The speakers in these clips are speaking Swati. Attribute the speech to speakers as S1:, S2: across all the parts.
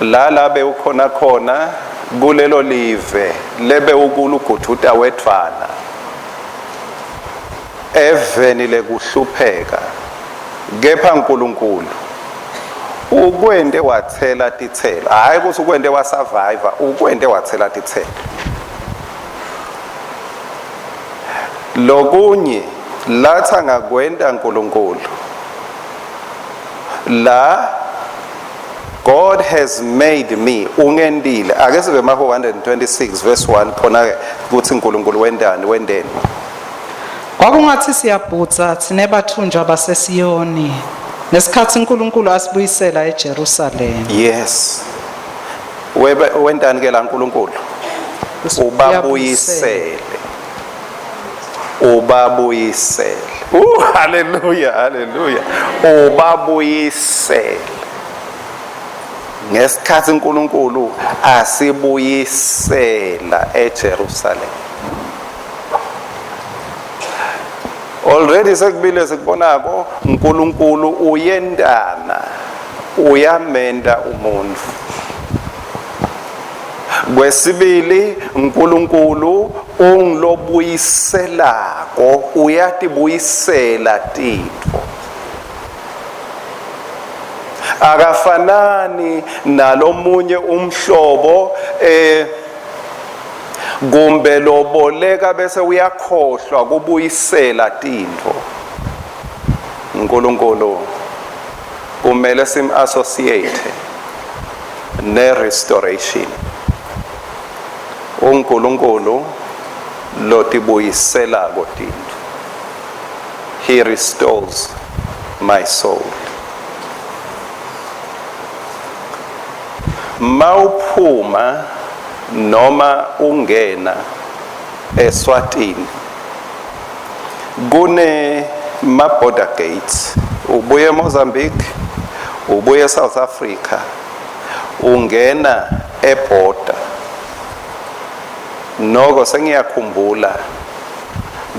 S1: La la bewukhona khona kulelo live lebe ukuluguduta wedvwana eveni lekuhlupheka, kepha uNkulunkulu ukwente wathela titselo. Hayi ukuthi ukwente wasurvive, ukwente wathela titselo. Lokunye latha ngakwenta uNkulunkulu la, God has made me, ungentile. Ake sibe Mahubo 126 verse 1 khona ke ukuthi uNkulunkulu wendani, wendeni.
S2: Kwakungathi siyabhutsa thine bathunjwa baseSiyoni ngesikhathi uNkulunkulu asibuyisela eJerusalema.
S1: Yes, webe wendani ke la uNkulunkulu? Ubabuyisele, ubabuyisele. Hallelujah, hallelujah. Ubabuyisele ngesikhathi uNkulunkulu asibuyisela eJerusalem. Already sekubile sikubonako, uNkulunkulu uyentana, uyamenda umuntu. Kwesibili, uNkulunkulu ungilobuyiselako, uyatibuyisela tintfo. Akafanani nalomunye umhlobo kumbe loboleka bese uyakhohlwa kubuyisela tintfo. uNkulunkulu kumele sim associate ne restoration. uNkulunkulu lotibuyiselako tintfo. He restores my soul. Mawuphuma noma ungena eSwatini, kune ma border gates, ubuye eMozambique, ubuye eSouth Africa, ungena eborder. Noko sengiyakhumbula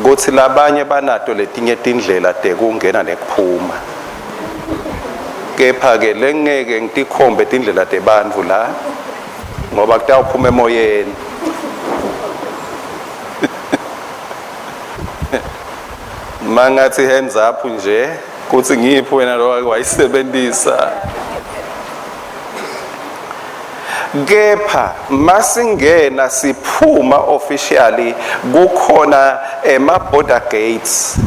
S1: kuthi labanye banato letinye tindlela tekungena nekuphuma, kepha ke lengeke ngitikhombe tindlela tebantfu la ngoba kutawuphuma emoyeni. Mangathi hands up nje kuthi ngiphi wena lo wayisebenzisa. Kepha masingena siphuma officially, kukhona ema border gates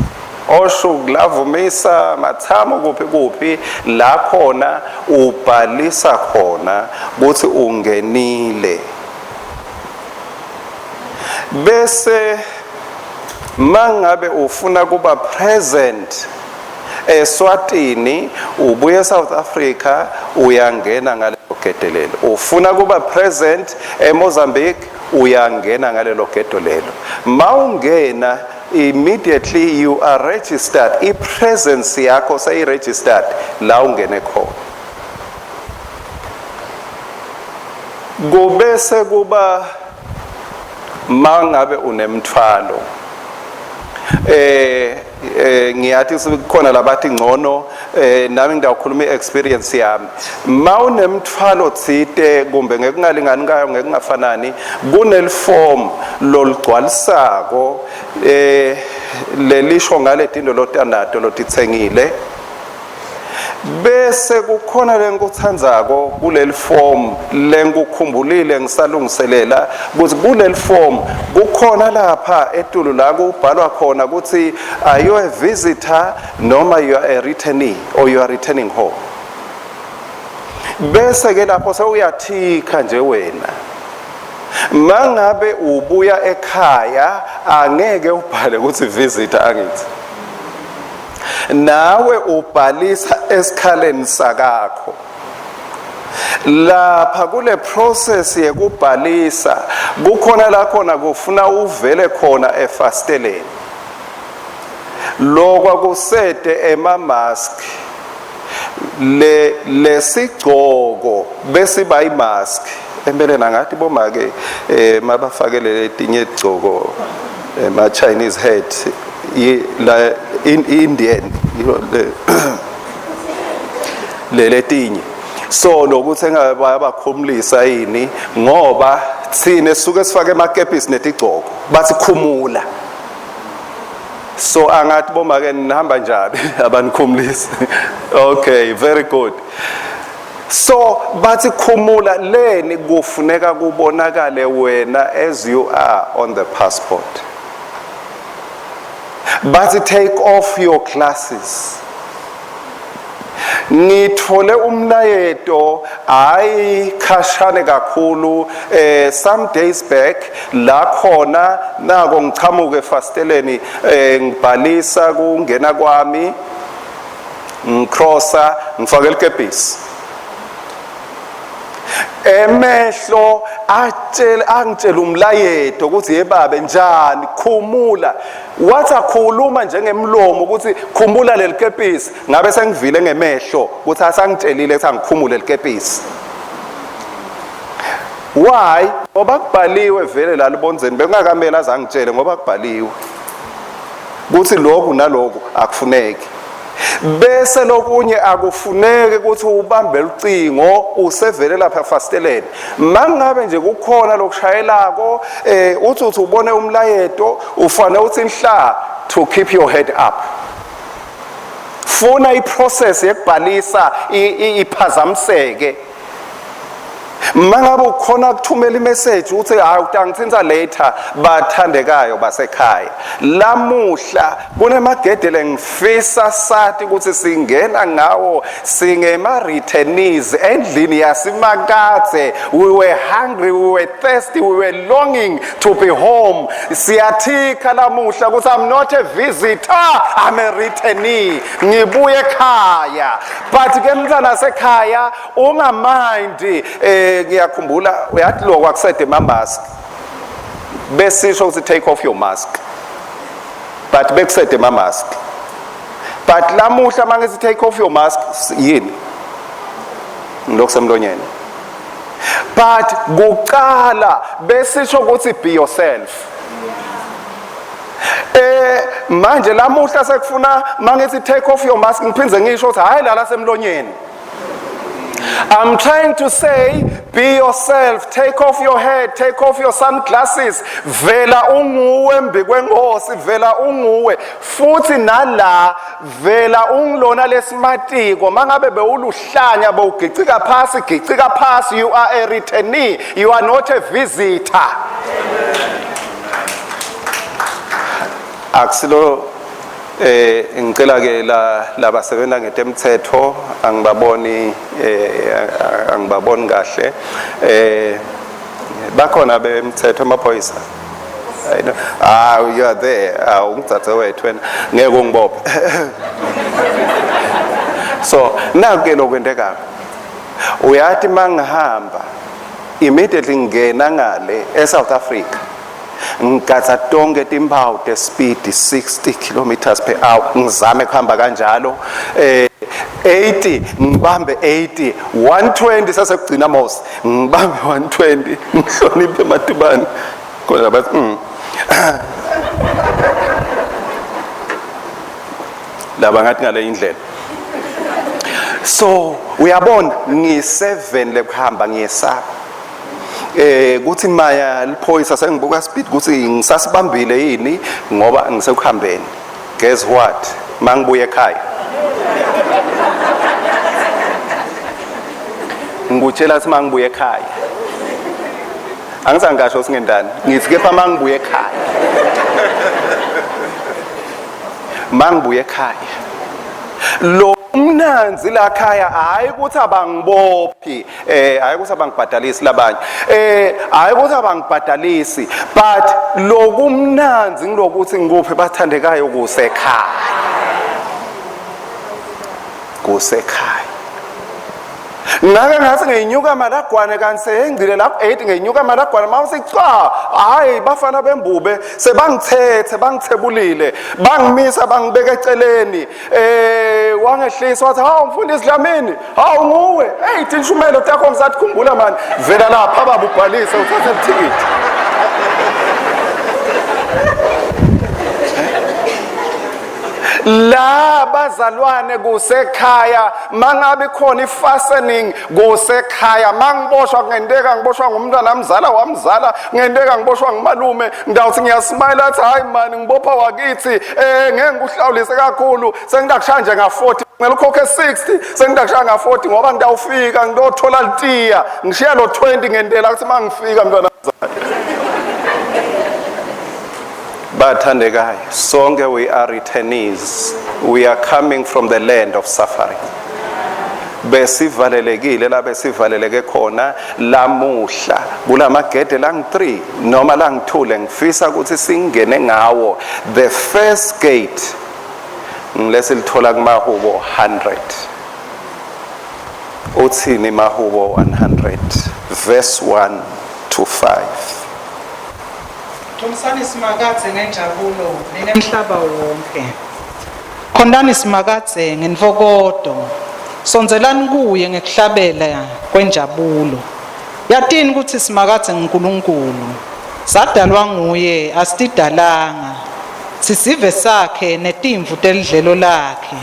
S1: osho kulavumisa mathamo kuphi kuphi la khona ubhalisa khona kuthi ungenile. Bese mangabe ufuna kuba present eSwatini, ubuye South Africa, uyangena ngalelo gede lelo. Ufuna kuba present eMozambique, uyangena ngalelo gede lelo. Mawungena, immediately you are registered, i-presence yakho seyi-registered la ungene khona. Kubese kuba mangabe unemthwalo, ngiyathi kukhona labathi ngcono, nami ngidawukhuluma i-experience yami. Mawunemthwalo tsite kumbe ngekungalingani kayo, ngekungafanani, kuneliform loligcwalisako lelisho ngale tinto lotanato lotitsengile. Bese kukhona lengikutsandzako kuleli form lengikukhumbulile ngisalungiselela ukuthi kuleli form kukhona lapha etulu la kubhalwa khona ukuthi are you a visitor noma you are a returnee or you are returning home. Bese ke lapho sewuyathika nje wena. Mangabe ubuya ekhaya angeke ubhale ukuthi visitor, angithi nawe ubhalisa esikhaleni sakakho. Lapha kule process yekubhalisa kukhona la khona kufuna uvele khona efasteleni. Lokwa kusete ema mask, le lesigcoko bese imask empeleni. Angathi bomake mabafakele letinye igcoko, ema Chinese hat, la in Indian, le letinye. So lokuthi engabe bayabakhumulisa yini, ngoba thina sisuke sifake emakepisi netigcoko, bathi khumula. So angathi bomake nihamba njani abanikhumulisi? Okay, very good. So bathi khumula leni, kufuneka kubonakale wena as you are on the passport. Bathi take off your glasses. Ngithole umlayeto hayi khashane kakhulu, some days back, la khona nako ngichamuke efasteleni, ngibhalisa kungena kwami, ngicrossa, ngifake likepisi. Emehlo atshela, angitshela umlayeto ukuthi yebabe njani, khumula. Wathi akhuluma njengemlomo ukuthi khumula leli kepisi, ngabe sengivile ngemehlo ukuthi asangitshelile ukuthi angikhumule likepisi. Why? Ngoba kubhaliwe vele la libonzeni, bekungakamele azangitshele ngoba kubhaliwe kuthi lokhu naloku akufuneki. Bese lokunye akufuneki ukuthi ubambe ucingo usevele lapha efasteleni. Mangabe nje kukhona lokushayelako, uthi ubone umlayeto, ufane uthi nhla to keep your head up. Funa iprocess yekubhalisa iphazamiseke. Mangabe ukhona kuthumela imessage uthi hayi, utangithinta later. Bathandekayo basekhaya, lamuhla kunemagede ngifisa sathi ukuthi singena ngawo singema returnees endlini yasimakadze. We were hungry, we were thirsty, we were longing to be home. Siyathika lamuhla ukuthi I'm not a visitor, I'm a returnee, ngibuye ekhaya. But ke mntwana sekhaya, ungamind. Ngiyakhumbula, uyathi lokho akusede ama mask, besisho ukuthi take off your mask, but bekusede ama mask. But lamuhla mangithi take off your mask, yini ngilokhu semlonyeni? But kuqala besisho ukuthi be yourself. Manje lamuhla sekufuna mangithi take off your mask, ngiphindze ngisho ukuthi hayi, lala semlonyeni. I'm trying to say, be yourself, take off your head, take off your sunglasses. Vela unguwe mbikwenkosi, vela unguwe. Futhi nala vela ungilona lesimatiko, mangabe bewuluhlanya bewugicika phasi, gicika phasi. You are a returnee, you are not a visitor. Akusilo ngicela ke la labasebenza ngetemthetho, angibaboni, angibaboni kahle. Bakhona bemthetho, amaphoyisa? I know. Ah, you are there. Ah, ungitsatse wethu wena, ngeke ungibophe. So naku ke lokwentekayo, uyathi mangihamba, immediately ngena ngale eSouth Africa, ngigatha tonke timpawu tespeed, 60 kilometers per hour, ngizame kuhamba kanjalo, 80, ngibambe 80, 120, sasekugcina mos ngibambe 120, ngihloniphe ematubane khona bathi laba ngathi ngale indlela. So uyabona ngi7 lekuhamba, ngiyesaba kuthi maya liphoyisa sengibuka speed ukuthi ngisasibambile yini ngoba ngisekuhambeni. Guess what? Mangibuye ekhaya, ngikutshela ukuthi mangibuye ekhaya, angisangasho singendani, ngithi kepha mangibuye ekhaya, mangibuye ekhaya lo mnanzi la khaya, hayi ukuthi abangibophi, hayi ukuthi abangibhadalisi labanye, hayi ukuthi abangibhadalisi, but lokumnanzi ngilokuthi ngikuphi, bathandekayo? Kusekhaya, kusekhaya. Ngake ngathi ngeyinyuka malagwane, kanti seyengcile lapho 8, ngeyinyuka malagwane, mawuthi cha, hayi, bafana bembube sebangithethe, bangithebulile, bangimisa, bangibeka eceleni. Wangehlisa wathi, "Hawu, mfundisi Dlamini, hawu, nguwe? Hey, tinshumelo takho ngisathi khumbula mani. Vela lapha baba, ubhalise, uthathe ithikithi." La bazalwane kusekhaya, mangabe khona ifastening kusekhaya. Mangiboshwa kungenteka ngiboshwa ngumntwana mzala wamzala, kungenteka ngiboshwa ngumalume, ngidawuthi ngiyasmile athi hayi mani ngibopha wakithi, ngeke ngikuhlawulise kakhulu, sengidakushaya nje nga40, ngicela ukhokhe 60, sengidakushaya nga40 ngoba ngidawufika ngidothola litiya, ngishiya lo 20 ngentela ukuthi mangifika mntwana mzala. Bathandekayo, sonke we are returnees. We are coming from the land of suffering. Besivalelekile la besivaleleke khona lamuhla kulamagede lang 3 noma lang 2 lengifisa ukuthi singene ngawo. The first gate ngilesilithola kumahubo 100. Uthini mahubo 100 verse 1 to 5?
S2: Dumisani Simakadze ngenjabulo ninemhlaba wonke. Khondani Simakadze ngentokoto. Sondzelani kuye ngekuhlabela kwenjabulo. Yatini ukuthi Simakadze nguNkulunkulu. Sadalwa nguye asitidalanga. Sisive sakhe netimvu telidlelo lakhe.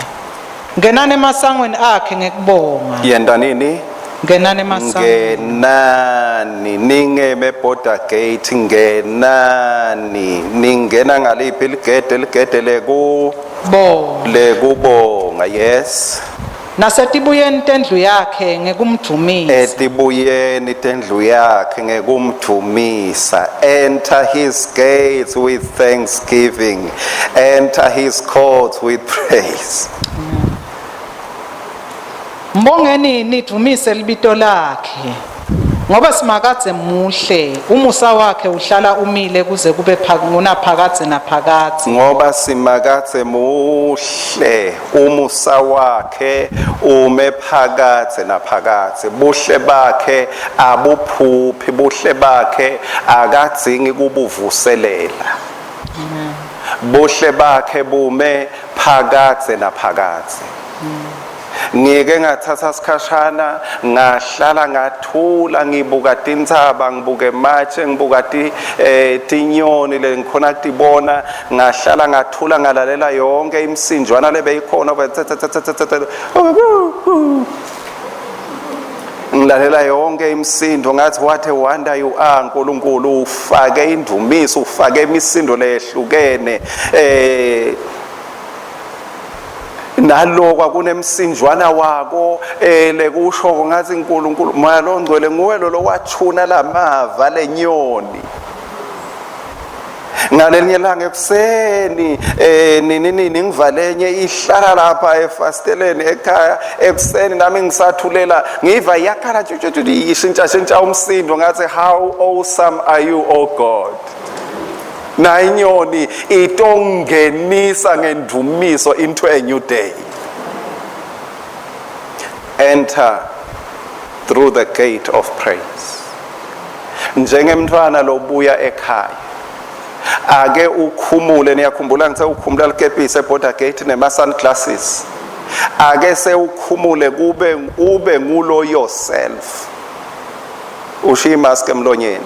S2: Ngenani emasangweni akhe ngekubonga.
S1: Yenta nini?
S2: Ngenani emasangweni.
S1: Ngenani ningeme border gate, ngenani ningena ngaliphi ligede? Ligede leku
S2: Bonga.
S1: Lekubonga, yes.
S2: Nasetibuyeni tendlu yakhe ngekumdvumisa.
S1: Etibuyeni tendlu yakhe ngekumdvumisa. Enter his gates with thanksgiving, enter his courts with praise.
S2: Mbongeni nidvumise libito lakhe. Ngoba Simakadze muhle, umusa wakhe uhlala umile kuze kube ngunaphakadze naphakadze.
S1: Ngoba Simakadze muhle, umusa wakhe ume phakadze naphakadze. Buhle bakhe abuphuphi, buhle bakhe akadzingi kubuvuselela. Buhle bakhe bume phakadze naphakadze. Ngike ngathatha sikhashana ngahlala ngathula, ngibuka tintsaba, ngibuka ematshe, ngibuka tinyoni lengikhona kutibona. Ngahlala ngathula ngalalela yonke imisinjwana lebeyikhona, ngilalela yonke imisindo, ngathi what a wonder you are Nkulunkulu. Ufake indumiso, ufake imisindo lehlukene, nalokwa kunemsinjwana wako lekusho ngathi Nkulunkulu moya longcwele nguwe lo lowachuna lamava lenyoni. Ngalelinye ilanga ekuseni nini nini ngivalenye ihlala lapha efasteleni ekhaya ekuseni, nami ngisathulela ngiva iyakhala ishintsha shintsha umsindo, ngathi how awesome are you, oh God. Na inyoni itongenisa ngendumiso into a new day. Enter through the gate of praise. Njengemntwana lobuya ekhaya ake ukhumule, niyakhumbula ngithe ukhumula likepisi eborder gate nema sunglasses, ake sewukhumule kube ube ngulo yourself, ushiya imask emlonyeni,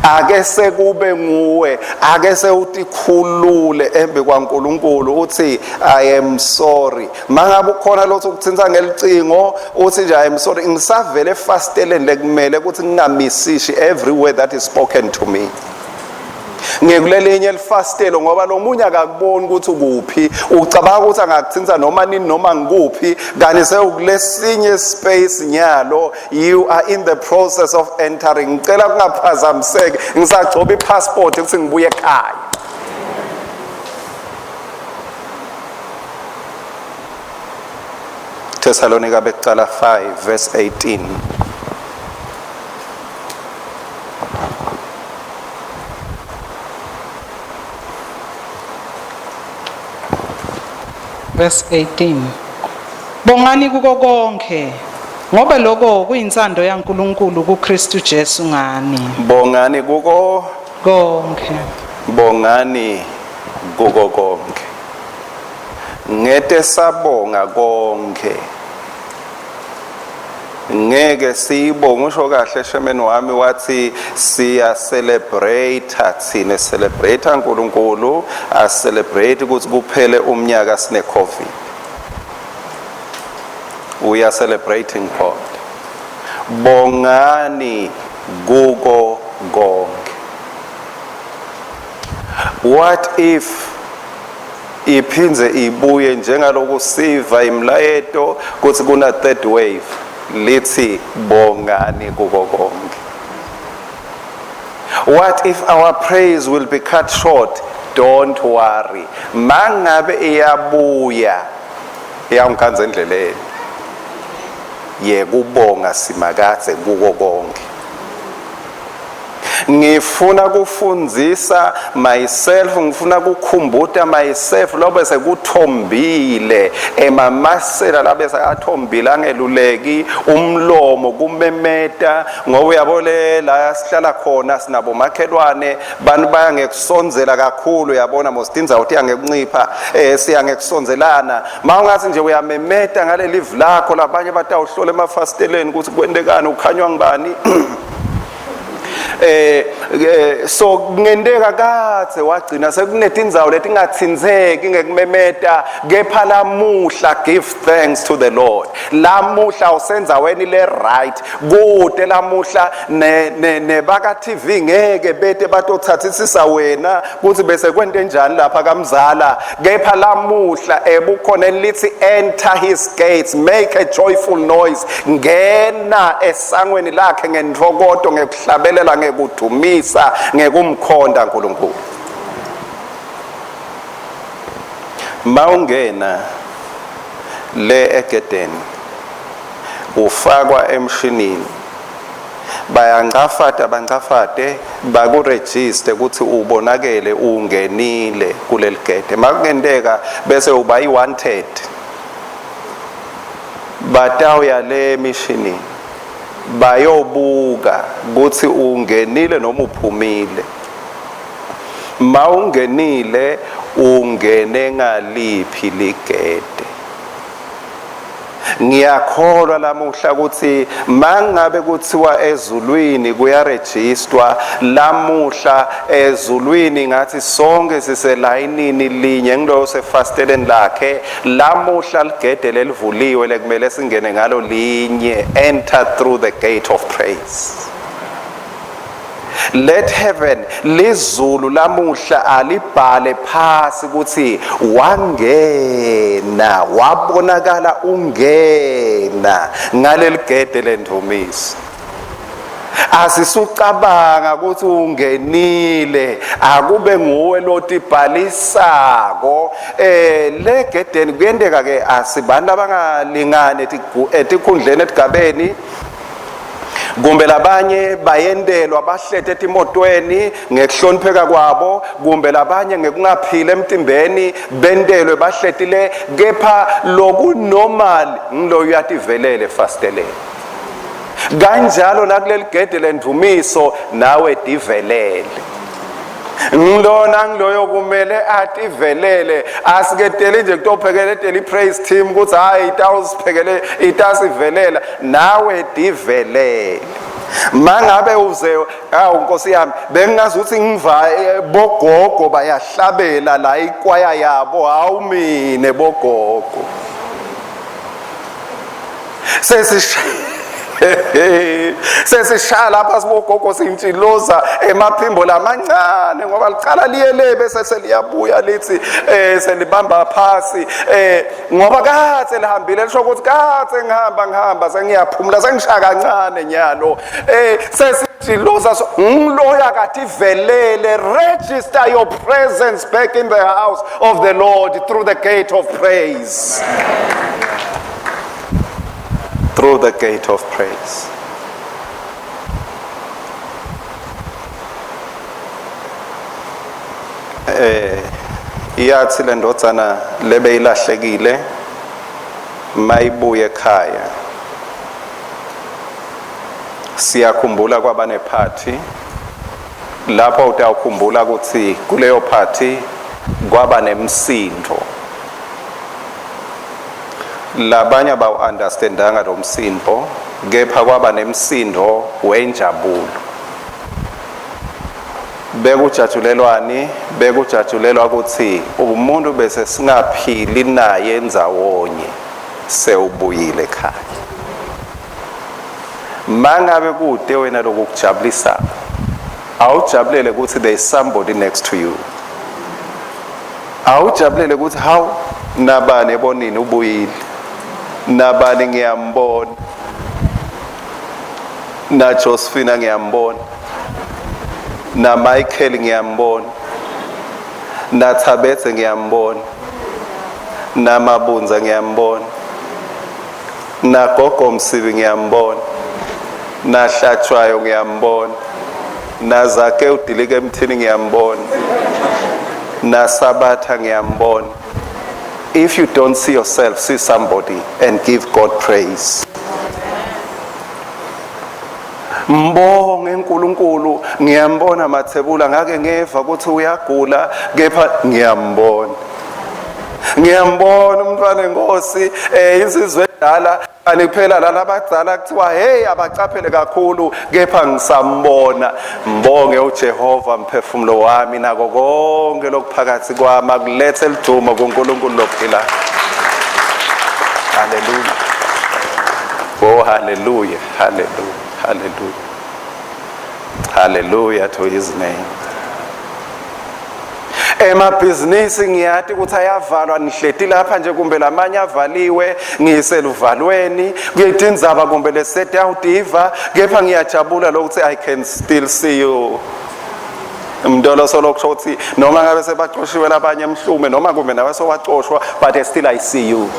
S1: ake sekube nguwe, ake sewutikhulule embi kwaNkuluNkulu uthi I am sorry. Mangabe ukhona lothu ukuthinta ngelicingo uthi nje I am sorry, ngisavele efasteleni lekumele ukuthi ngingamisishi everywhere that is spoken to me. Ngikulelinye elifastelo ngoba lo munye akakuboni ukuthi ukuphi, ucabanga ukuthi angakuthinta noma nini noma ngikuphi, kanti sewukulesinye space nyalo. You are in the process of entering. Ngicela kungaphazamiseki, ngisagcoba ipassport ukuthi ngibuye ekhaya. Thessalonika bekuqala 5 verse 18.
S2: Verse 18. Bongani kuko konke, ngoba lokho kuyintsando yaNkuluNkulu kuKristu Jesu ngani.
S1: Bongani kuko
S2: konke.
S1: Bongani kuko konke. Ngete sabonga konke. Ngeke siyibonge, usho kahle shemeni wami wathi siya celebrate thina, celebrate uNkulunkulu, a celebrate ukuthi kuphele umnyaka sine COVID. We are celebrating God. Bongani kuko konke. What if iphindze ibuye njengaloku siva imlayeto kutsi kuna third wave, lithi bongani kuko konke? What if our praise will be cut short? Don't worry, mangabe iyabuya iyawungikhandza endleleni yekubonga Simakadze kuko konke. Ngifuna kufundzisa myself, ngifuna kukhumbuta myself lobe sekuthombile emamasela labe sekathombile angeluleki umlomo kumemeta, ngoba uyabole la sihlala khona sinabo makhelwane, bantu baya ngekusondzela kakhulu, uyabona mos tindzawo tiya ngekuncipha, siya ngekusondzelana. Mawungathi nje uyamemeta ngaleli lakho, labanye batawuhlola emafasiteleni ukuthi kwentekani, ukhanywa ngibani. So kungenteka kadze wagcina sekunetindzawo letingatsintseki ngekumemeta, kepha lamuhla give thanks to the Lord. Lamuhla usendzaweni le right kude, lamuhla ne nebaka TV ngeke bete batothathisisa wena kuthi bese kwente njani lapha kamzala, kepha lamuhla ebukhona lithi enter his gates, make a joyful noise, ngena esangweni lakhe ngentfokoto, ngekuhlabelela, ngekudumisa, ngekumkhonda uNkulunkulu. Mawungena le egedeni ufakwa emshinini, bayancafata bancafate bakuregister ukuthi ubonakele ungenile kuleli gede. Makungenteka bese uba i-wanted, batawuya le emishinini bayobuka ukuthi ungenile noma uphumile. Mawungenile ungene ngaliphi ligede? Ngiyakholwa lamuhla ukuthi mangabe kuthiwa ezulwini kuyarejistwa, lamuhla ezulwini ngathi sonke siselayinini linye, ngiloyo sefasteleni lakhe. Lamuhla ligede lelivuliwe lekumele singene ngalo linye, enter through the gate of praise. Let heaven, lizulu lamuhla alibhale phasi ukuthi wangena, wabonakala ungena ngaleligede lendumiso. Asisucabanga ukuthi ungenile, akube nguwe lotibhalisako legedeni. Kuyenteka ke asibantu abangalingani etikhundleni etigabeni, kumbe labanye bayendelwa bahlete etimotweni ngekuhlonipheka kwabo, kumbe labanye ngekungaphili emtimbeni bentelwe bahletile, kepha lokunormal ngiloyo uyativelele efasiteleni. Kanjalo nakuleli gede lendumiso nawe divelele, ngilona ngiloyo kumele ativelele, asiketeli nje kutophekeletela i-praise team ukuthi hayi itawusiphekele itasivelela, nawe divelele. Mangabe uze awu Nkosi yami, bengingazi ukuthi ngiva bogogo bayahlabela la ikwaya yabo, hawu mine bogogo sesishaya lapha sibogogo sintshiloza emaphimbo lamancane, ngoba licala liye le bese seliyabuya lithi selibamba phasi, ngoba kade lihambile, lisho ukuthi kade ngihamba sengiyaphumula, sengishaya kancane nyalo, sesitshiloza. So ngiloya kativelele. Register your presence back in the house of the Lord through the gate of praise, through the gate of praise. Iyathi le ndodzana lebe ilahlekile mayibuye ekhaya, siyakhumbula kwaba nephathi lapho, utawukhumbula ukuthi kuleyo phathi kwaba nemsindo. Labanye abawu-understandanga lo msindo. Kepha kwaba nemsindo wenjabulo. Bekujatshulelwani? Bekujatshulelwa ukuthi umuntu bese singaphili naye ndzawonye, sewubuyile ekhaya. Mangabe kude wena lokukujabulisako, awujabulele ukuthi there is somebody next to you. Awujabulele ukuthi hawu, nabani ebonini ubuyile, nabani ngiyambona, na Josephina ngiyambona, na Michael ngiyambona, na Thabethe ngiyambona, na Mabunza ngiyambona, na Gogo Msibi ngiyambona, na Hlatshwayo ngiyambona, na Zake udilike emthini ngiyambona, na Sabatha ngiyambona. If you don't see yourself, see somebody and give God praise. Mbonge uNkulunkulu. Ngiyambona Mathebula, ngake ngeva ukuthi uyagula, kepha ngiyambona. Ngiyambona umntwana enkosi, insizwe endala, kanti kuphela lana abadala kuthiwa hey, abacaphele kakhulu, kepha ngisambona. Mbonge uJehova mphefumulo wami, nako konke lokuphakathi kwami akulethe lidumo kuNkulunkulu lophila. Hallelujah. Oh, hallelujah, hallelujah, hallelujah, hallelujah to his name. Emabhizinisi ngiyati ukuthi ayavalwa, nihleti lapha nje kumbe lamanye avaliwe, ngiseluvalweni kuyitindzaba kumbe leseti awutiva, kepha ngiyajabula lokuthi I can still see you. Mntolo solokusho ukuthi noma ngabe sebacoshiwe labanye emhlume, noma kumbe nawe sowacoshwa, but still I see you.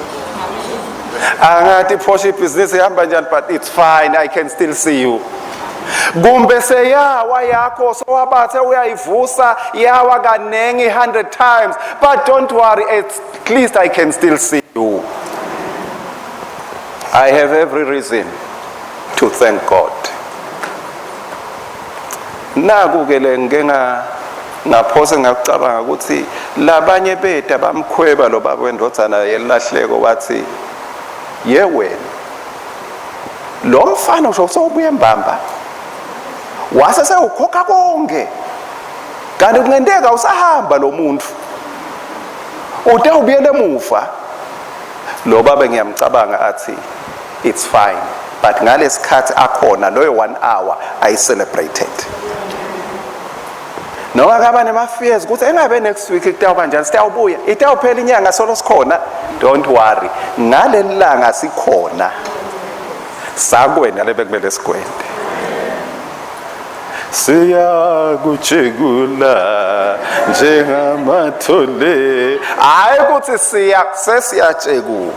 S1: Angathi phosha ibhizinisi ihamba njani, but it's fine, I can still see you. Kumbe seyawa yakho, sowabathe uyayivusa, yawa kanengi, 100 times, but don't worry, at least I can still see you. I have every reason to thank God. Naku ke le ngike ngaphose ngakucabanga ukuthi labanye beta bamkhweba lo baba wendvodzana yelahleko, wathi, "Ye wena, lo mfana usho sowubuye mbamba, wase sewukhokha konke, kanti kungenteka usahamba lo muntu ute ubuyele emuva." Lo baba ngiyamcabanga athi, "It's fine," but ngalesikhathi akhona loyo 1 hour I celebrated, noma kaba nema-fears ukuthi engabe next week kutawuba njani, sitawubuya, itawuphela inyanga solo sikhona. Don't worry, ngaleli langa sikhona, sakwena lebe kumele sikwende, siyakujekula njengamathole. Hayi ukuthi siya, sesiyatshekula,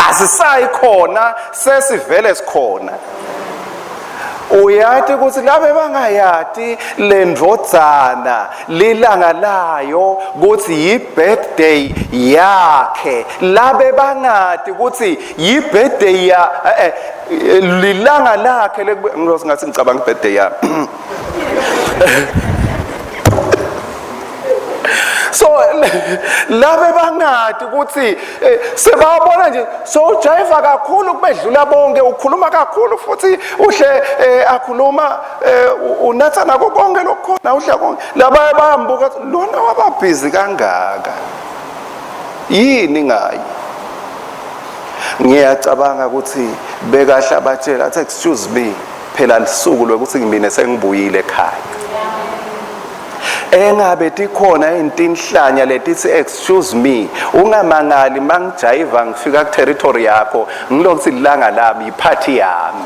S1: asisayi khona, sesivele sikhona. Uyati ukuthi labe bangayati lendvodzana lilanga layo ukuthi yi-birthday yakhe, labe bangati ukuthi yi-birthday ya lilanga lakhe, ngathi ngicabanga i-birthday yami. So labe bangati ukuthi sebabona nje so ujayiva kakhulu kubedlula bonke, ukhuluma kakhulu futhi uhle akhuluma, unatha nako konke lokukhona, udla konke. Laba bayambuka, lona wababhizi kangaka, yini ngaye? Ngiyacabanga ukuthi bekahle abatshela athi, "Excuse me, phela lisuku lokuthi mina sengibuyile ekhaya." Engabe tikhona intinhlanya letithi, "Excuse me, ungamangali mangijayiva ngifika ku territory yakho, ngilokuthi ilanga lami, iphathi yami.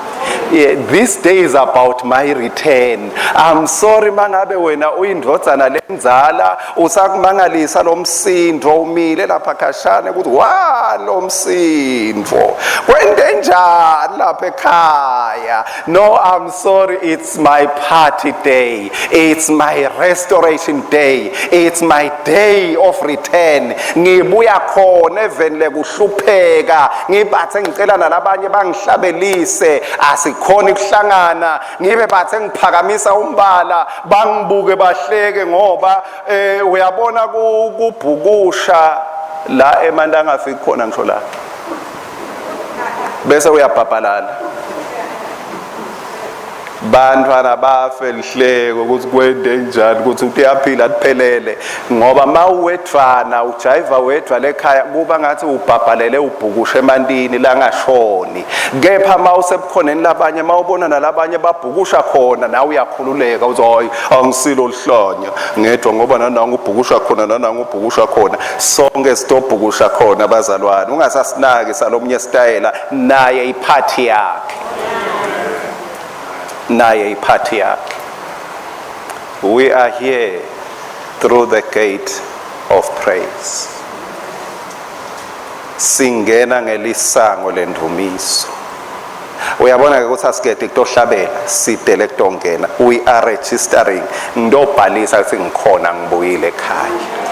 S1: Yeah, this day is about my return. I'm sorry mangabe wena uyindvodzana lenzala, usakumangalisa lo msindvo, umile lapha khashane ukuthi wa lo msindvo kwente njani lapha ekhaya. No, I'm sorry, it's my party day, it's my restoration day, it's my day of return. Ngibuya khona eveni lekuhlupheka, ngibathe ngicela nalabanye bangihlabelise, asikhona ukuhlangana, ngibe bathe ngiphakamisa umbala, bangibuke bahleke, ngoba uyabona kubhukusha la emanti angafiki khona, ngisho la Bese uyabhabhalala. Bantwana bafe lihleko ukuthi kwende njani ukuthi uyaphila kuphelele, ngoba mawuwedvana ujayiva wedwa lekhaya kuba ngathi ubhabhalele ubhukushe emantini langashoni. Kepha mawusebukhoneni labanye, mawubona nalabanye babhukusha khona, nawe uyakhululeka uthi hayi, angisilo lihlanya ngedwa, ngoba nanangu ubhukusha khona, nanangu ubhukusha khona, sonke sitobhukusha khona. Bazalwane, ungasasinaki salomunye stayela, naye iphathi yakhe, naye iphathi yakhe. We are here through the gate of praise. Singena ngelisango lendumiso. Uyabona ke ukuthi asikede kutohlabela, sidele kutongena. We are registering, ngidobhalisa ukuthi ngikhona, ngibuyile ekhaya.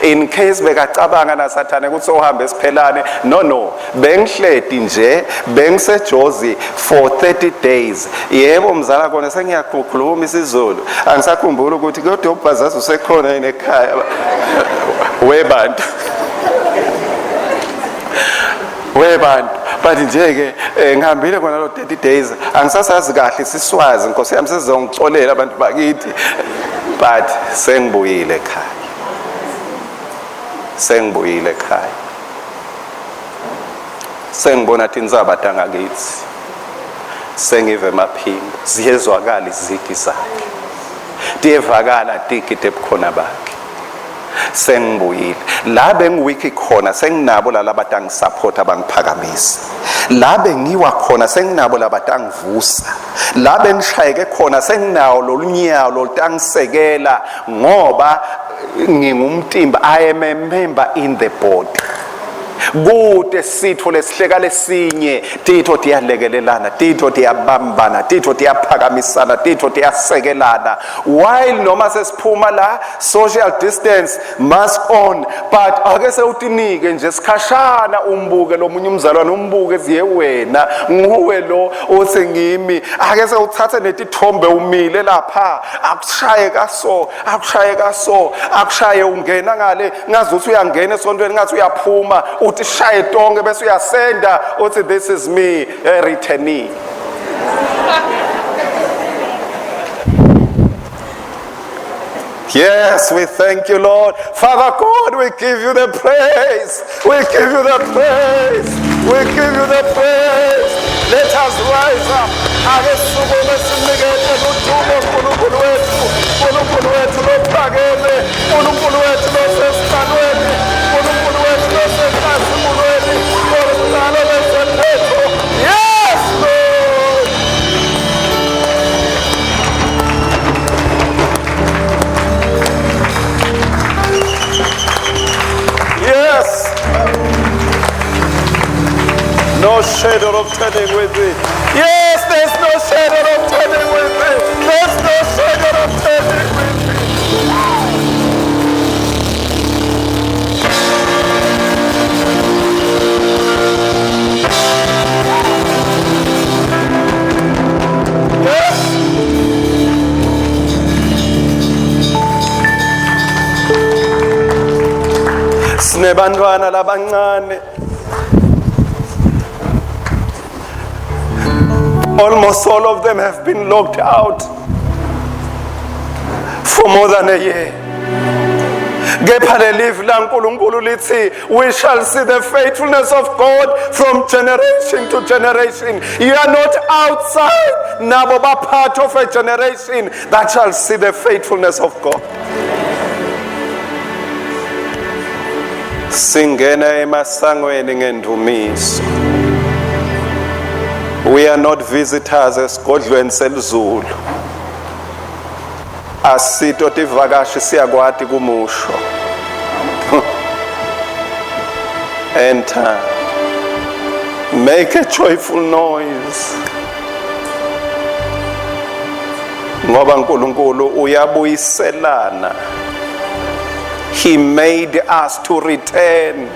S1: In case bekacabanga nasathane ukuthi ohambe siphelane, no, bengihledi nje, bengisejozi for 30 days. Yebo mzala, kona sengiyakhuluma isiZulu, angisakhumbula ukuthi kodwa ubhazazi usekhona yini ekhaya webantu, webantu. But nje ke ngihambile kona lo 30 days, angisasazi kahle isiswazi, Nkosi yami, sezongicolela abantu bakithi, but sengibuyile ekhaya, sengibuyile ekhaya, sengibona tintsaba tangakithi, sengive emaphimbo, ziyezwakala izigi zakhe, tiyevakala tigide ebukhona bakhe. Sengibuyile la bengiwiki khona, senginabo la labatangisupporta, abangiphakamisa la bengiwa khona, senginabo labatangivusa la bengishayeke khona, senginawo lolunyawo lolutangisekela, ngoba ngingumtimba. I am a member in the body. Kude sitfo lesihleka lesinye, titfo tiyalekelelana, titfo tiyabambana, titfo tiyaphakamisana, titfo tiyasekelana. While noma sesiphuma la, social distance, mask on, but ake sewutinike nje sikhashana, umbuke lo munye umzalwane, umbuke ziye wena, nguwe lo uthi ngimi. Ake sewuthathe netithombe umile lapha, akushaye kaso, akushaye kaso, akushaye ungena ngale, ngazi uthi uyangena esontweni, ngathi uyaphuma, uthi shaye tonke, bese uyasenda uthi this is me, a returnee. Yes, we thank you, Lord. Father God, we give you the praise. We give you the praise. We give you the praise. Let us rise up. Ake sisukume sinikete ludumo uNkulunkulu wethu. uNkulunkulu wethu lophakeme. uNkulunkulu wethu losesihlalweni. uNkulunkulu wethu losenkazimulweni. Oluqala lesephetho. Yes, Lord. Yes. No shadow of turning with thee. Yes, there's no shadow of turning with thee. There's no shadow of turning with thee. Yes. Sinebantwana labancane. Almost all of them have been locked out for more than a year. Kepha lelivi laNkulunkulu lithi we shall see the faithfulness of God from generation to generation. You are not outside, nabo ba part of a generation that shall see the faithfulness of God. Singena emasangweni ngendumiso. We are not visitors esigodlweni selizulu. Asito tivakashi, siyakwati kumusho. Enter. Make a joyful noise. Ngoba uNkulunkulu uyabuyiselana. He made us to return.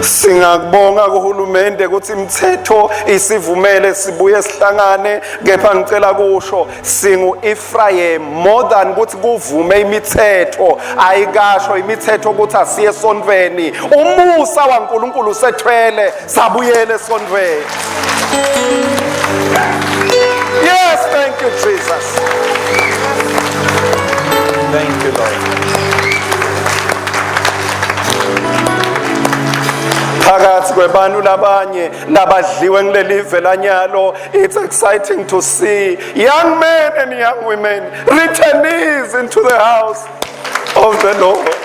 S1: Singakubonga kuhulumende ukuthi imithetho isivumele sibuye sihlangane, kepha ngicela kusho singu Ephraim more than ukuthi kuvume imithetho. Ayikasho imithetho ukuthi asiye esontweni. Umusa waNkulunkulu usethwele sabuyele esontweni. Yes, thank you, Jesus. Thank you, Lord. Phakathi kwebantu labanye labadliwe ngilelive lanyalo, it's exciting to see young men and young women, returnees into the house of the Lord.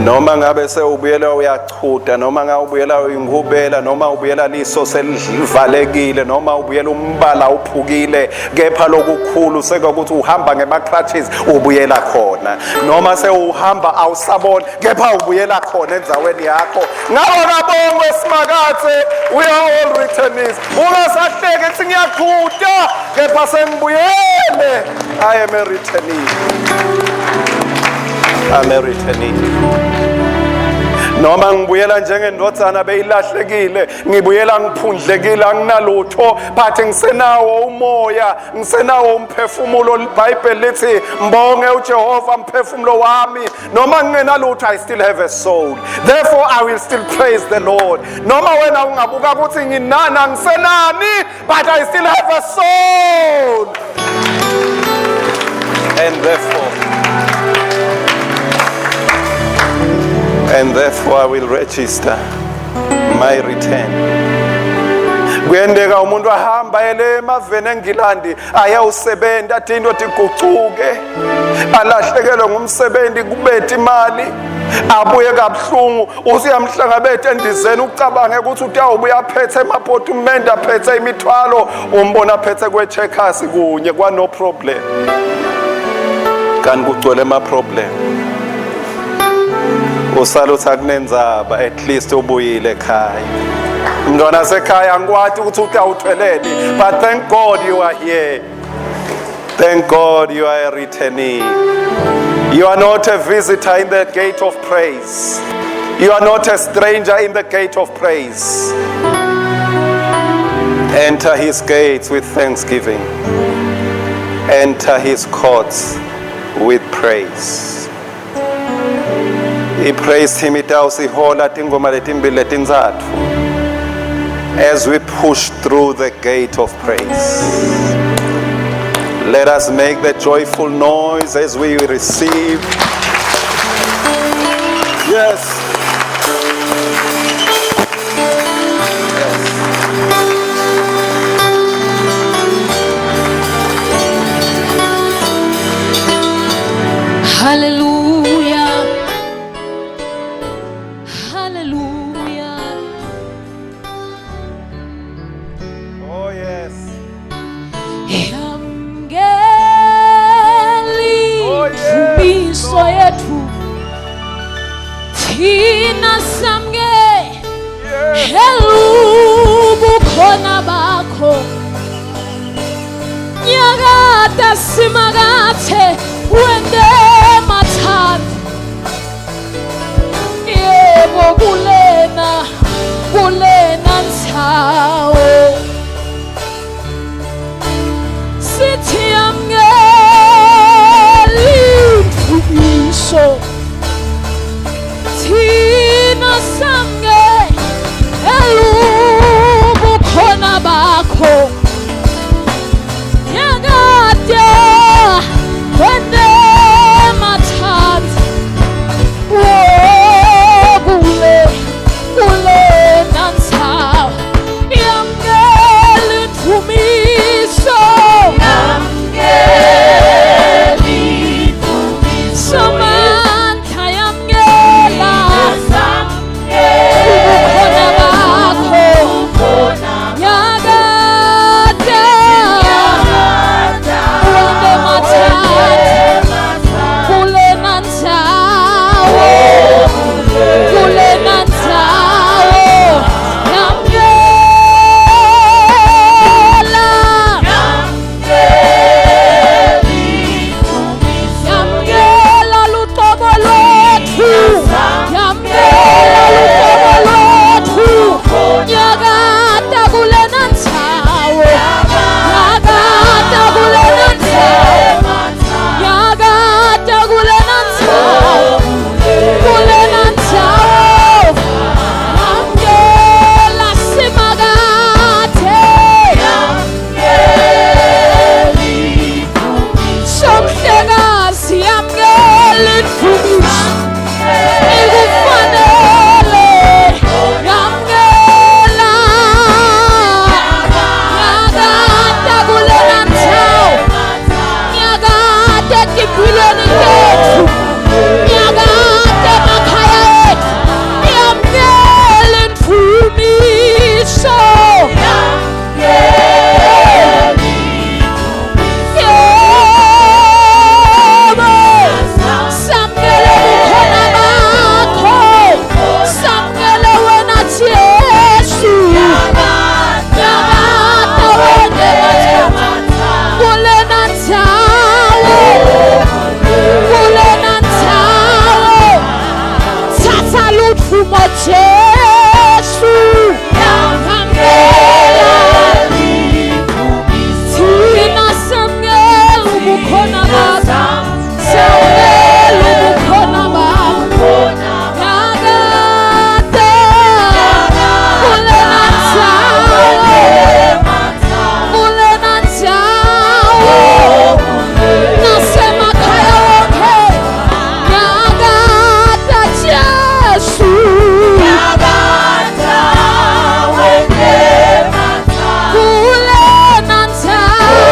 S1: Noma ngabe sewubuyela uyachuda, noma ngabe ubuyela uyingubela, noma ubuyela liso selivalekile, noma ubuyela umbala uphukile, kepha lokukhulu sekuthi uhamba ngema-crutches ubuyela khona, noma sewuhamba awusaboni, kepha ubuyela khona endzaweni yakho. Ngako kabongwe Simakadze. We are all returnees. Ungasahleki ethi ngiyachuda, kepha sengibuyele. I am a returnee. I'm a returnee. Noma ngibuyela njengendvodzana beyilahlekile, ngibuyela ngiphundlekile, anginalutho, but ngisenawo umoya, ngisenawo umphefumulo. Libhayibheli lithi mbonge uJehova mphefumulo wami. Noma ngingenalutho, I still have a soul, therefore I will still praise the Lord. Noma wena ungabuka ukuthi nginani, angisenani, but I still have a soul, and therefore I will register my return. Kuyendeka umuntu ahamba ele emaveni eNgilandi ayawusebenza, athi into tigucuke, alahlekelwe ngumsebenzi, kubethe imali, abuye kabuhlungu. Usuyamhlangabetha endizeni, ucabange ukuthi utawubuya aphethe emapotumende, aphethe imithwalo, umbona aphethe kwe-Checkers kunye kwa-no problem, kanti kugcwele ama-problem. Usala uthi akunenzaba, at least ubuyile ekhaya. Mntwana sekhaya, angikwati ukuthi utawuthweleni, but thank God you are here. Thank God you are a returnee. You are not a visitor in the gate of praise. You are not a stranger in the gate of praise. Enter his gates with thanksgiving. Enter his courts with praise. I-praise team itawusihola tingoma letimbili letintsatfu as we push through the gate of praise. Let us make the joyful noise as we receive. Yes. Yes.
S3: Hallelujah. Hallelujah.
S1: Oh, yes.
S3: Yamkeli
S1: Oh, yes,
S3: indumiso
S1: Lord.
S3: Yethu thina samke Helubukhona bakho nyakata Simakadze wente matsandvo yebo kulena ndzawo sithi yamkeli indumiso thina samke elubukhona bakho nyakade wente matsandvo kulena ndzawo yamkeli indumiso. Somandla yamkela. ludvumo Jesu yamukela thina samukela ubukhona bakho samukela ubukhona bakho nyakade kulena ndzawo kulena ndzawo nasemakhaya wonke nyakata Jesu kulena ndzawo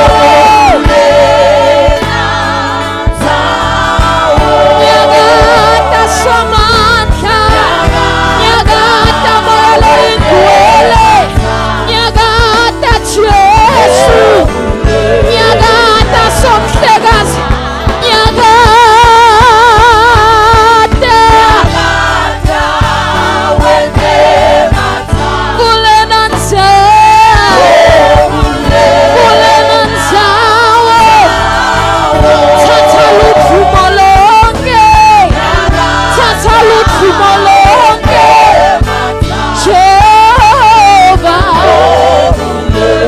S3: nyakata somandla nyakata moya loyingcwele nyakata Jesu nyakata somhlekazi nyakata kulena ndzawo kulena ndzawo thatha ludvumo lonke thatha ludvumo lonke Jehova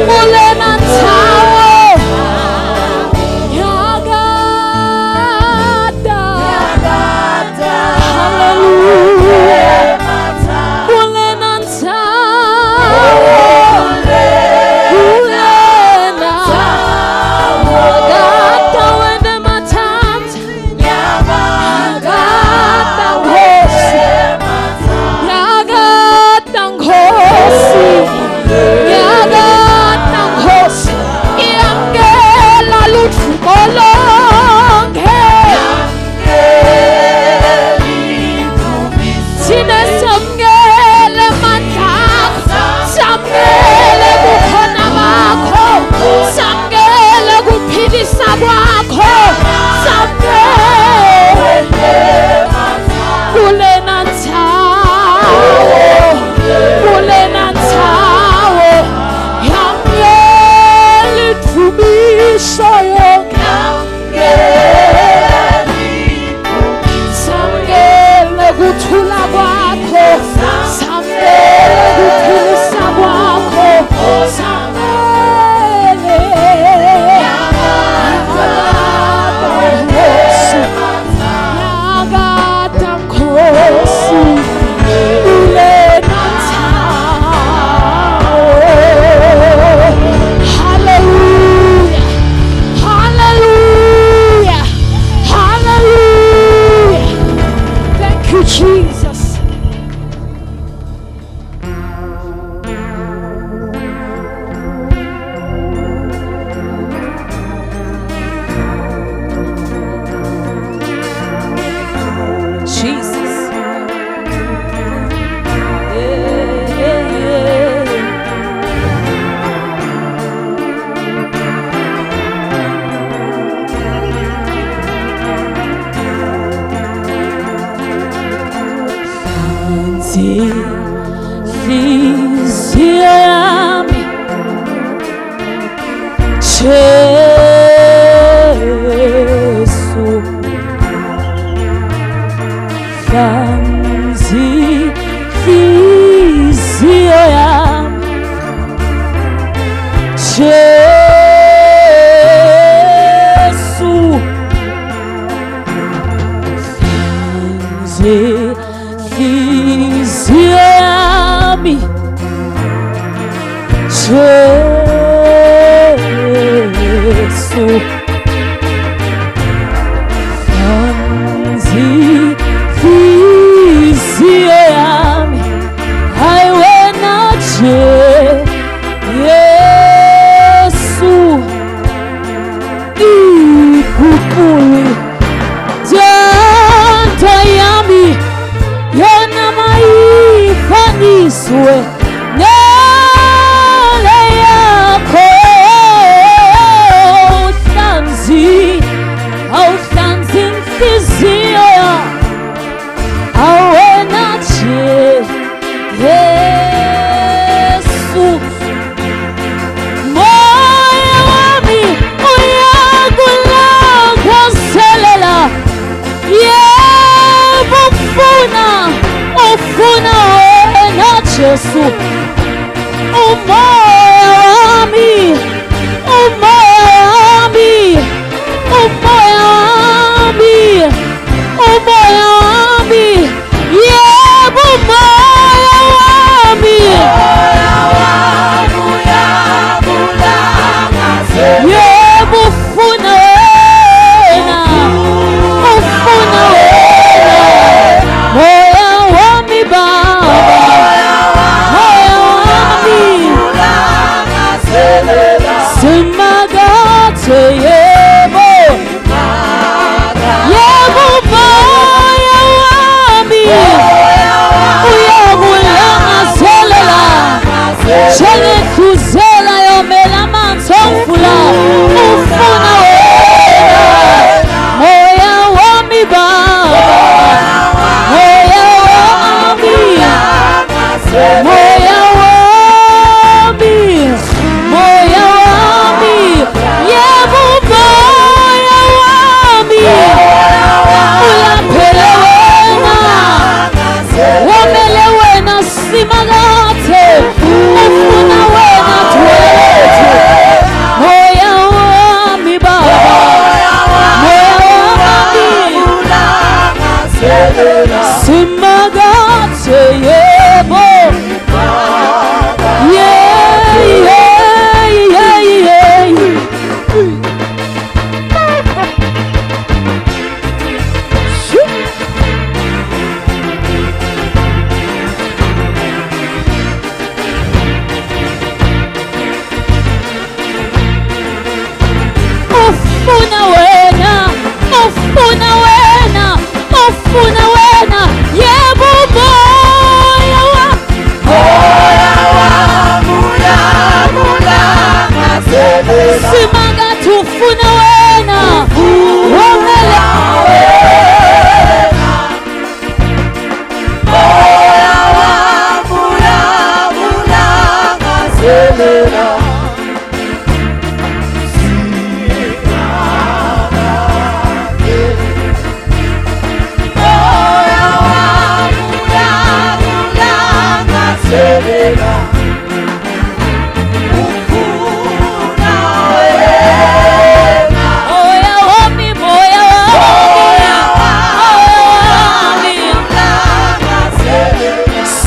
S3: kulena ndzawo nyakata haleluya kulena ndzawo kulena nyakata wena mathatha nyakata Nkosi nyakata Nkosi nyakata Nkosi iyamkela ludvumo lonke thina samukele amandla akho samukele bukhona bakho samukele kuphilisa kwakho samukele kulena ndzawo kulena ndzawo yamukela idvumiso yonke samukele kuthula kwakho samukele kuphilisa kwakho samukele Nkosi nyakata Nkosi kulena ndzawo haleluya haleluya haleluya thank you Jesus.
S4: Jesus. Yeah, yeah, yeah. Inhliziyo yami Jesu hlanzi inhliziyo yami Jesu hlanzi inhliziyo yami Jesu hlanzi inhliziyo yami hayi wena Jesu iguqule intando yami yona mayifaniswe nale. Ufuna wena Jesu, umoya wami, umoya wami, umoya wami, umoya wami, yebo umoya wami. Yebo ufuna wena, ufuna wena, moya wami Baba, moya wami. Simakathe yebo, yebo moya wami, uyakulangazelela njengendluzela yomela amanzi omfula. Ufuna wena, moya wami Baba, moya wami, moya wami, moya wami, yebo moya wami, ulaphele wena, womele wena Simakathe, ufuna wena thwethu, moya wami Baba, moya wami. Simakathe yebo, yeah, yeah, yeah, yeah. Ufuna wena, ufuna wena, ufuna wena, yebo moya wa Simakathe ufuna wena, womele. Moya wami, moya wami, moya wami.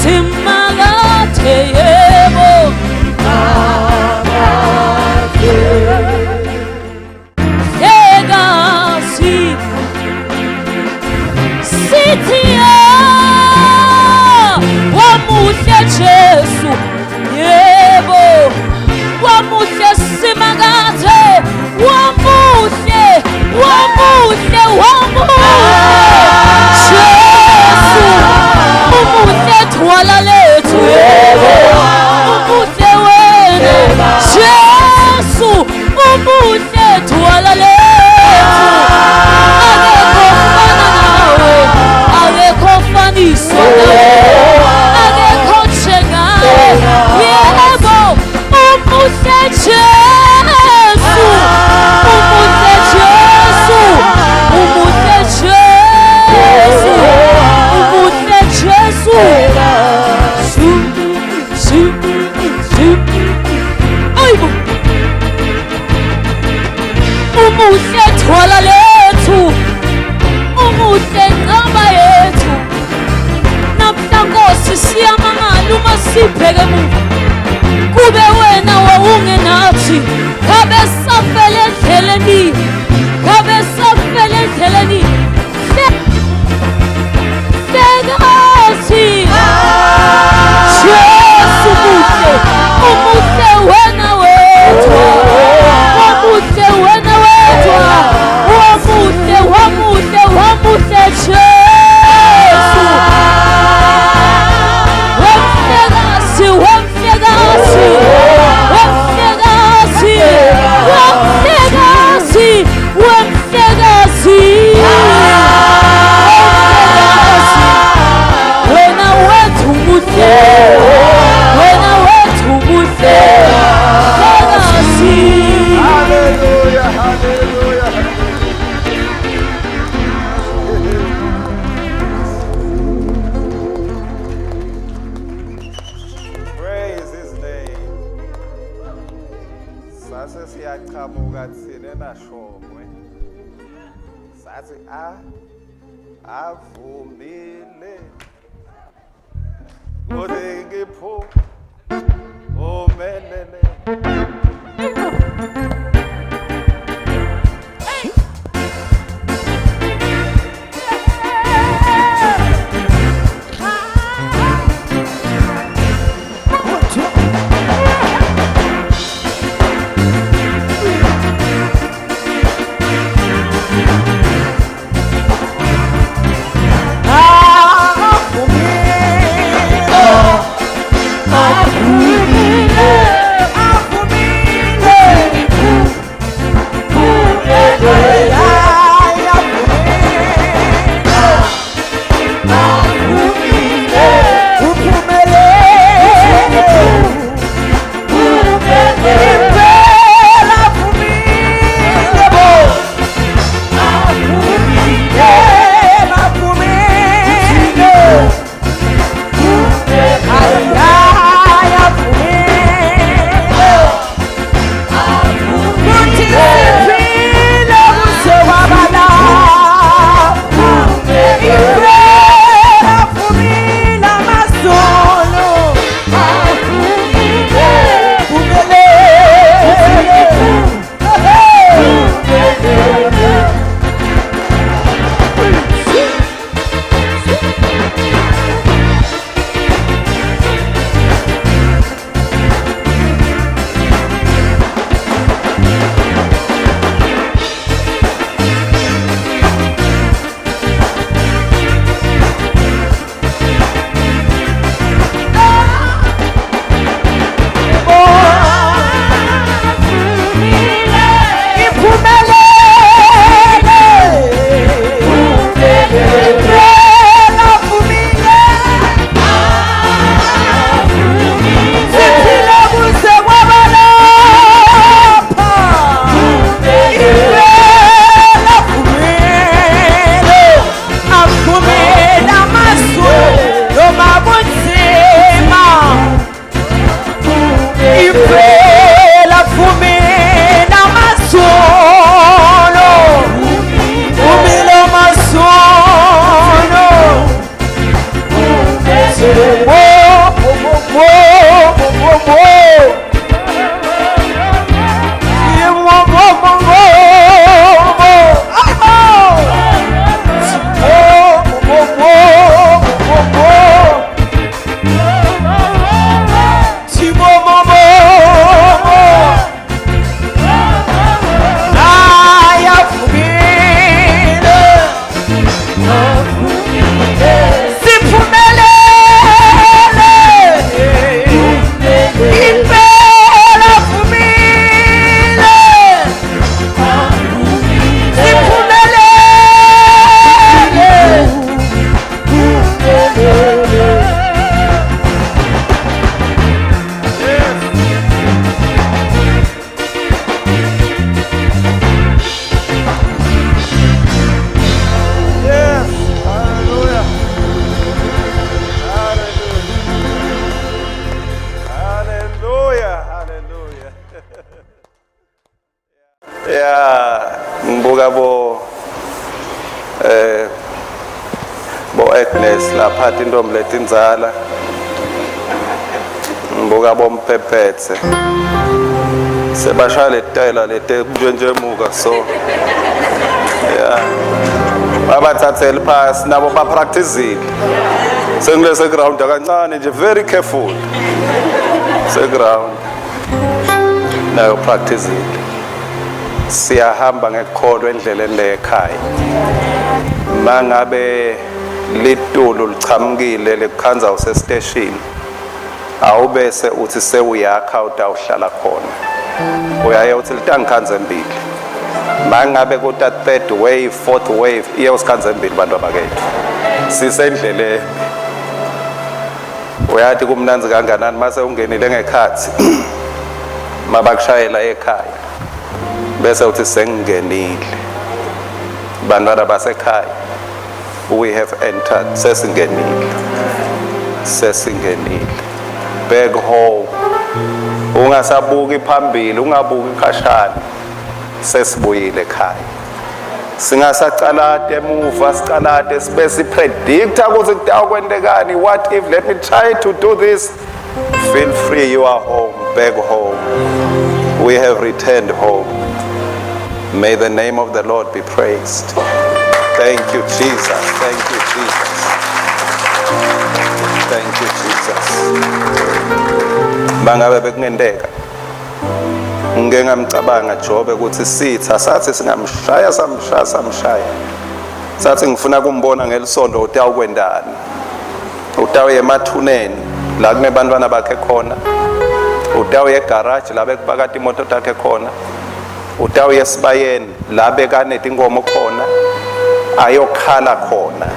S4: Simakathe yebo. Hlekazi sithi ya wamuhle Jesu, yebo wamuhle Simakathe, wamuhle, wamuhle, wamuhle Jesu, umuhle thwala lethu, yebo umuhle wena Jesu, umuhle thwala lethu, akekho fana nawe, akekho faniswa nawe, akekho njengawe, yebo umuhle Jesu, umuhle Jesu, umuhle Jesu, umuhle Jesu. Su su su, ayibo, umuhle thwala lethu, umuhle nqaba yethu. Namhla Nkosi siyamangala uma sibheke emuva, kube wena wawungenathi ngabe safele endleleni, ngabe safele endleleni. Hlekazi Jesu muhle, umuhle wena wedwa, wamuhle wena wedwa, wamuhle, wamuhle, wamuhle Jesu. Wemhlekazi, wemhlekazi, wemhlekazi, wemhlekazi, wemhlekazi.
S1: Shongwe sathi a avumile kuthi ngiphu umelele. Yes, hallelujah. Hallelujah. Hallelujah. Hallelujah. Yeah, ngibuka bo Agnes lapha intombi letindzala. Ngibuka bomphephethe. Sebashaya letayela lete kunjenjemuka so. Yeah. Babathathele phasi nabo bapracticile. Sengilese ground kancane nje, very careful. Se ground. Nayo practicile. Siyahamba ngekukholwa endleleni lekhaya. Mangabe litulu lichamukile lekukhandza usestation, awubese uthi sewuyakha utawuhlala khona. Uyaye uthi litangikhandza embili. Mangabe kuta third wave, fourth wave, iye usikhandza embili bantu abakethu. Sisendleleni. Uyathi kumnandzi kanganani mase ungenile ngekhathi mabakushayela ekhaya bese uthi sengingenile. Bantwana basekhaya, we have entered, sesingenile, sesingenile back home. Ungasabuki phambili, ungabuki khashana. Sesibuyile ekhaya. Singasacalate emuva, sicalate sibe sipredicta ukuthi kutawukwentekani. What if, let me try to do this. Feel free, you are home, back home. We have returned home. May the name of the Lord be praised. Thank you, Jesus. Thank you, Jesus. Thank you, Jesus. Bangabe bekungenteka ngike ngamcabanga Jobe ukuthi sitha sathi singamshaya, samshaya, samshaya, sathi ngifuna kumbona ngelisondo utawukwendani, utawuye emathuneni la kunebantwana bakhe khona, utawuye egaraji la bekupakata imoto takhe khona, utawuye esibayeni la bekanetinkomo khona, ayokhala khona.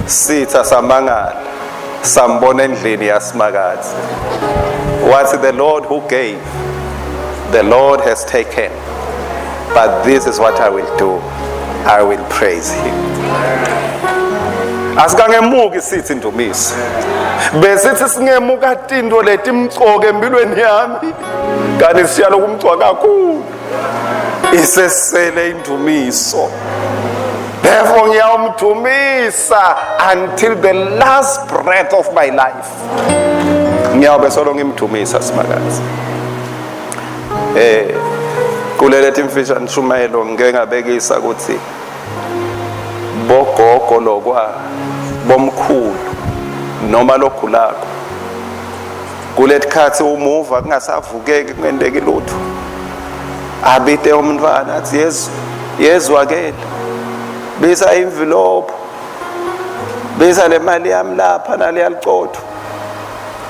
S1: Sitha samangala sambona endlini yaSimakadze. Wathi, "The Lord who gave, the Lord has taken, but this is what I will do, I will praise him." Asikangemuki sithi ndumiso, besithi singemuka tinto letimcoke empilweni yami, kanti siyalo kumcoka kakhulu, isesele indumiso. Therefore ngiyawumdumisa until the last breath of my life. Ngiyawube solo ngimdumisa Simakadze. Kulele timfisha nishumayelo ngike ngabekisa ukuthi bogogo lokwa bomkhulu noma logulako kuletikhatsi umuva kungasavukeki, kungenteki lutho, abite umntwana athi, "Yezu, yezwakele, bisa imvilopho, bisa le mali yami lapha naleya licotho,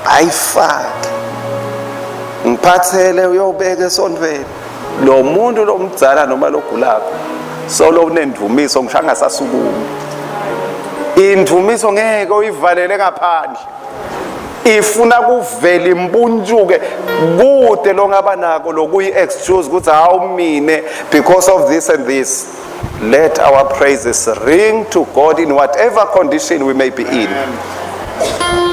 S1: ayifake, ngiphathele uyobeka esontweni." Lo muntu lomdzala noma logulako solo unendumiso, ngisho angasasukumi. Indumiso ngeke uyivalele ngaphandle, ifuna kuvela imbuntshuke kude. Longaba nako lokuyi-excuse ukuthi hawu mine because of this and this. Let our praises ring to God in whatever condition we may be in.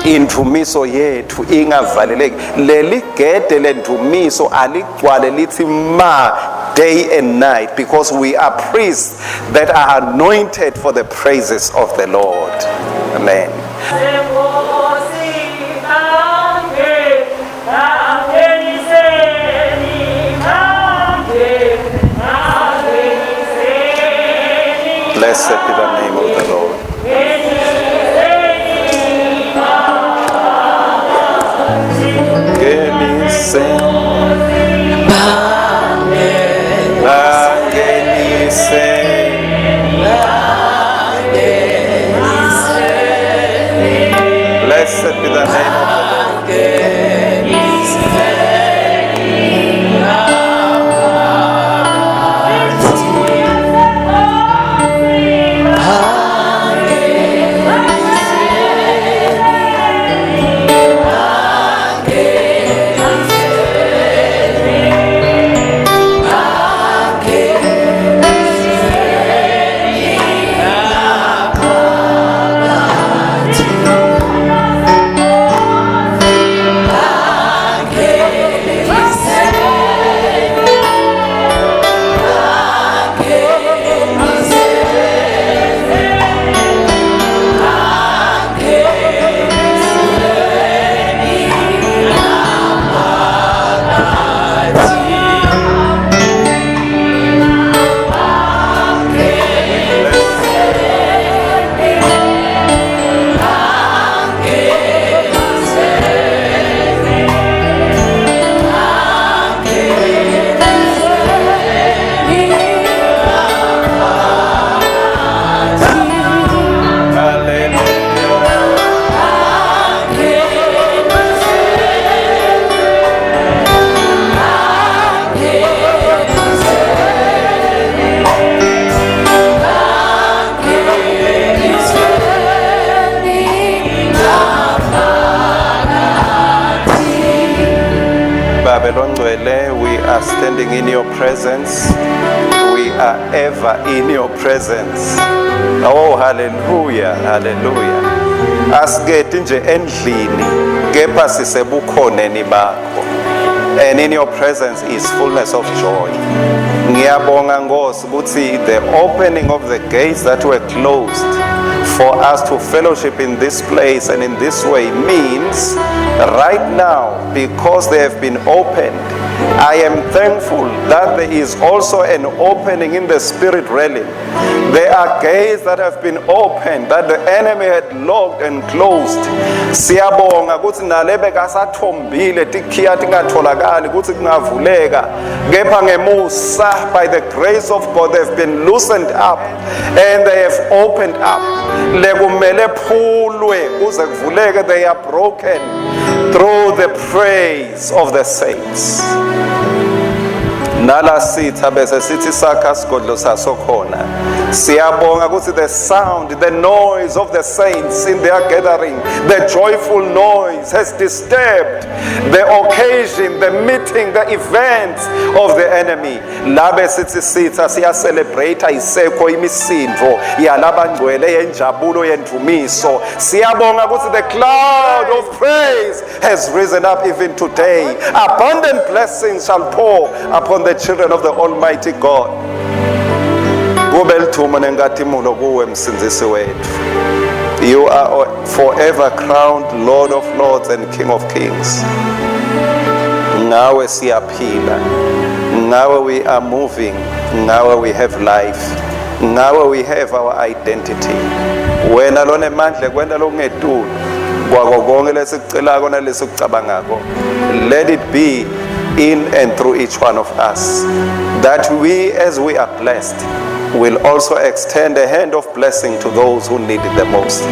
S1: Indumiso yethu ingavaleleki. Leli gede lendumiso aligcwale lithi ma day and night, because we are priests that are anointed for the praises of the Lord. Amen.
S5: Senkosi bange bangeniseni bange bangeniseni.
S1: Blessed be the name of the Lord. Ngenise, bangenise. Blessed be the name of the Lord. Hallelujah. Babe longcwele, we are standing in your presence. We are ever in your presence. Oh, hallelujah, hallelujah. Asiketi nje endlini, kepha sisebukhoneni bakho. And in your presence is fullness of joy. Ngiyabonga Nkosi ukuthi the opening of the gates that were closed for us to fellowship in this place and in this way means right now, because they have been opened, I am thankful that there is also an opening in the spirit realm. There are gates that have been opened that the enemy had locked and closed. Siyabonga ukuthi nalebe kasathombile tikhiya tingatholakali ukuthi kungavuleka, kepha ngemusa, by the grace of God, they have been loosened up and they have opened up. Lekumele phulwe kuze kuvuleke, they are broken through the praise of the saints. Nala sitha bese sithi sakha sigodlo saso khona. Siyabonga ukuthi the sound, the noise of the saints in their gathering, the joyful noise has disturbed the occasion, the meeting, the events of the enemy. Labe sithi sitha siya celebrate, ayisekho imisindo yalabangcwele yenjabulo yendumiso. Siyabonga ukuthi the cloud of praise has risen up even today. Abundant blessings shall pour upon the children of the Almighty God. Kube lithumo nenkatimulo kuwe, Msindzisi wethu. You are forever crowned Lord of Lords and King of Kings. Ngawe siyaphila, ngawe we are moving, ngawe we have life, ngawe we have our identity. Wena lonemandla kwenta lokungetulu kwako konke lesikucelako nalesikucabangako, let it be in and through each one of us that we, as we are blessed, will also extend a hand of blessing to those who need it the most.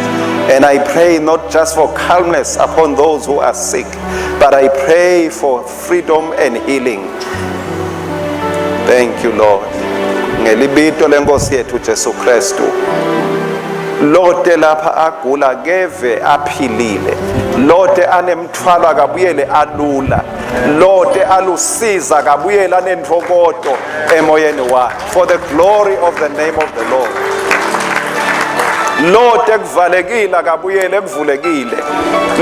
S1: And I pray not just for calmness upon those who are sick, but I pray for freedom and healing. Thank you, Lord. Ngelibito lenkosi yethu Jesu Kristu. Lote lapha agula keve aphilile. Lote anemthwalo akabuyele alula. Lote alusiza kabuyele anentfokoto emoyeni wakhe. For the glory of the name of the Lord. Lote kuvalekile akabuyele kuvulekile.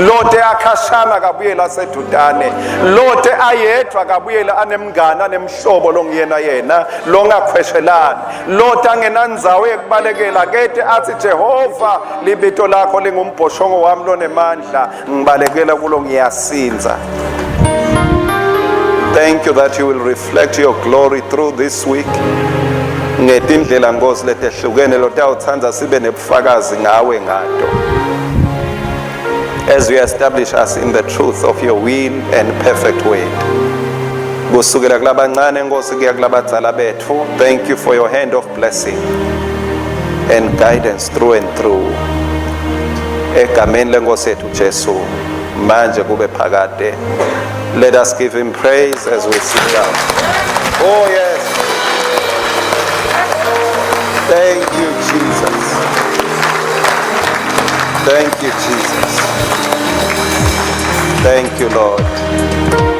S1: Lote akhashana akabuyele asedutane. Lote ayedwa akabuyele anemngane, anemhlobo longiyena yena longakhweshelani. Lote angenandzawo yekubalekela kete athi, "Jehova, libito lakho lingumbhoshongo wami lonemandla, ngibalekela kulo ngiyasinza." Thank you that you will reflect your glory through this week ngetindlela, Nkosi, letehlukene lotawutsandza sibe nebufakazi ngawe ngato, as you establish us in the truth of your will and perfect word, kusukela kulabancane, Nkosi, kuya kulabadzala bethu. Thank you for your hand of blessing and guidance through and through. Egameni lenkosi yethu Jesu, manje kube phakade. Let us give him praise as we sit down. Oh yes, thank you, Jesus. Thank you, Jesus. Thank you, Lord.